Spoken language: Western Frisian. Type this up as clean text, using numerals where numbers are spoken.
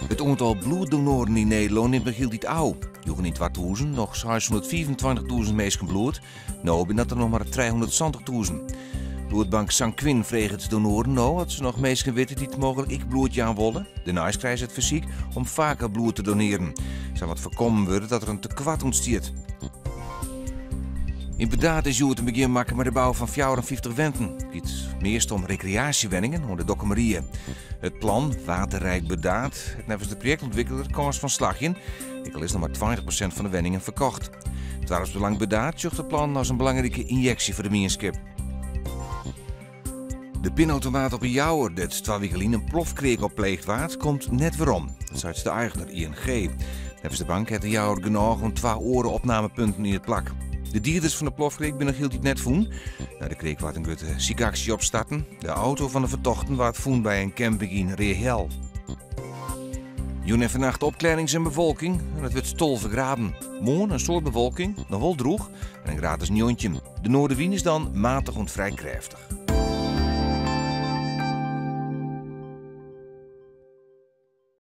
It oantal bloeddonoaren yn Nederlân nimt noch hieltyd ôf. Joegen yn 2000 noch 625.000 minsken bloed, no binne dat der noch mar 370.000. Bloedbank Sanquin freget donoaren no oft se noch minsken witte dy't mooglik ek bloed jaan wolle. Dêrneist krije se it fersyk om faker bloed te donearjen. Sa moat foarkommen wurde dat der in tekoart ûntstiet. Yn Burdaard is hjoed in begjin makke mei de bou fan 54 wenten. It giet meast om rekreaasjewenningen oan de Dokkumerrie. It plan Waterrijk Burdaard hat neffens de projektûntwikkeler kâns fan slagjen, ek al is noch mar 20% fan de wenningen ferkocht. Doarpsbelang Burdaard sjocht it plan as in belangrike ynjeksje foar de mienskip. De pinautomaat op 'e Jouwer, dêr't twa wiken lyn in plofkreak op pleegd waard, komt net werom. Dat seit de eigener ING. Neffens de bank hat de Jouwer genôch oan twa oare opnamepunten yn it plak. De dieders fan de plofkreak binne noch hieltyd net fûn. Nei de kreak waard in grutte sykaksje opstarten. De auto fan de fertochten waard fûn by in camping yn Reahel. Jûn en fannacht opklearrings en bewolking en it wurdt 12 graden. Moarn in soad bewolking, noch wol drûch en in graad as 19. De noardewyn is dan matich oant frij krêftich.